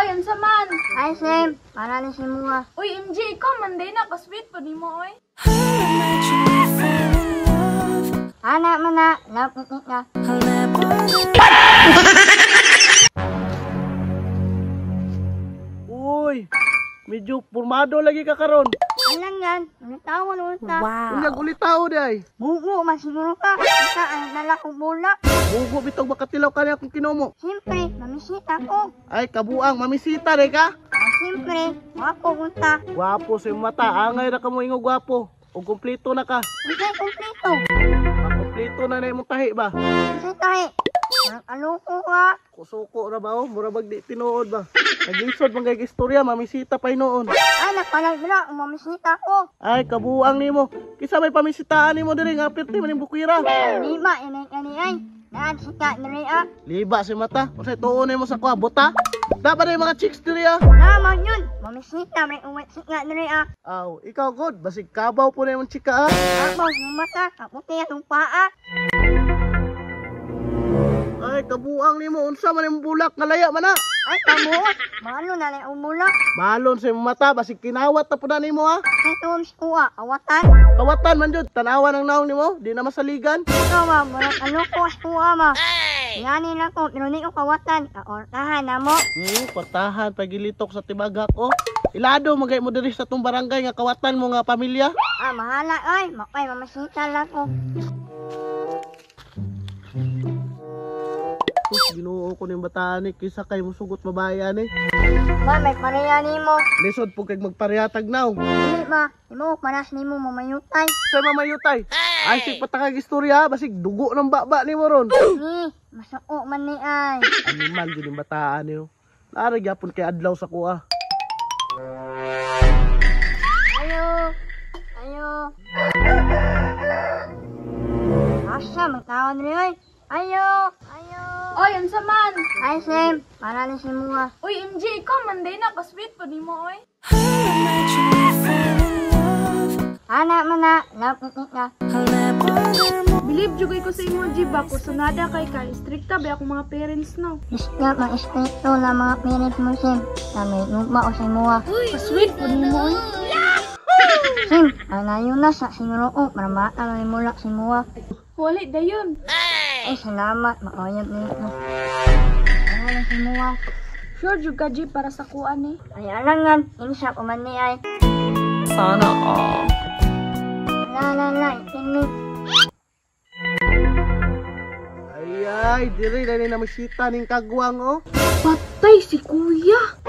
Oy, unsa man? Ay, Sam, para ni si Mua. Uy, MJ, ikaw man day na ka-sweet pa nimo oy. Ana man na, lapit ka. Uy, medyo purmado lagi ka karon. Alang yan, ulitawan unta. Wow. Unyag ulitaw di ay. Bugo man siguro ka. Isa ang dala kong bulak. Bugo bitog makatilaw ka niya kung kinomo. Siyempre, mamisita ko. Ay, kabuang, mamisita re ka. Ay, siyempre, wapo unta. Gwapo sa imong mata, angay ra ka mo ingog gwapo. O kumpleto na ka. Unsay kumpleto? Kumpleto na na imong tahi ba? Unsay tahi? Ang aloko ka. Kusuko ra ba oh, mura bag di tinuod ba? Naglisod man kay istorya, mamisita pa hinuon. Ay, napalag na, umamisita ko. Ay, kabuang nimo. Kisa may pamisitaan nimo diri nga pirti man ning bukira. Lima, inay kani ay. Daan sika diri ah. Liba si mata. Unsay tuon nimo sa kuha buta? Dapat na yung mga chicks diri ah. Tama yun, mamisita may uwit sika diri ah. Aw, ikaw god, basig kabaw po na imong chika ah. Abaw, mata, kaputi atong paa. Ay, kabuang nimo unsa man imong bulak nga laya man ah. Ay, kabuot, malo na lang umulak. Malon sa imong mata, basig kinawat na po na nimo ah. Ay, tuom si kuha, awatan. Kawatan man jud, tanawa ng naong nimo, di na masaligan. Ikaw ma, murag aloko sa kuha ma. Yani lang ko, pero di ko kawatan. Kaortahan na mo. Kwartahan pagilitok sa tibagak oh. Ilado magay mo diri sa tong barangay nga kawatan mo nga pamilya. Ah, mahala ay, makay mamasita lang ko. Sus, Ginoo ko ning bataan ni kisa kay musugot babae ani. Ma, may pareha nimo. Lisod po kay magparehatag naw. Dili ma, imo paras nimo mamayutay. Sa mamayutay. Ay sig patakag istorya, basig dugo ng baba nimo ron. Ni, masuko man ni ay. Animal jud yung bataan niyo. Nara gyapon kay adlaw sa kuha. Ayo, ayo. Asa, magtawan rin oy. Ayo, ayo. Oy, unsa man? Ay, Sam, para ni si Mua. Uy, MJ, ikaw man day na ka-sweet pa nimo oy. Ana man na, lapit ka. Believe jugay ko sa imo, G ba kursunada kay ka strikta ba akong mga parents no. Basta mag-espeto na mga parents mo, Sim. Na may luma o si Mua. Ka-sweet pa nimo oy. Sim, ang layo na sa siguro ko para mata na mula si Mua. Wala dayon. Ay, salamat. Mauyab nito. Ano na si Mua? Sure jud ka G para sa kuan ni. Ay, alangan. Insa ko man ni ay. Sana all. La, la, la. Itingin. Ay ay, diri na ni namisita ning kagwang oh. Patay si kuya.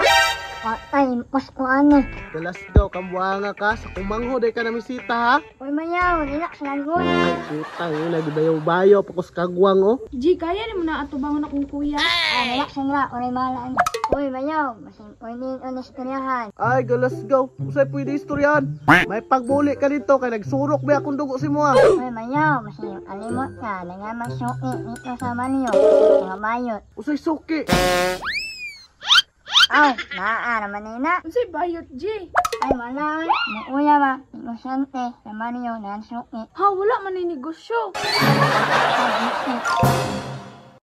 Patay, impas ko ano. Dalas daw kambuanga ka sa kumangho day ka namisita ha. Uy, mayaw. Relax lang ko. Ay, putang ina gibayo-bayo pa kus kagwang oh. G, kaya nimo na atubangon akong kuya. Ay, relax lang la. Uray malaan. Uy, mayaw. Masin pwede yung istoryahan. Ay, galas go. Usay pwede istoryahan. May pagbuli ka dito kay nagsurok ba akong dugo si mo ah. Uy, mayaw. Masin alimot ka. Nangaman suki dito sa Manyo. Mga bayot. Usay suki. Aw, naa naman nina. Unsay bayot G? Ay, wala. Muuya ba? Inosente sa Mario na suki. Ha, wala man ni negosyo. Ay,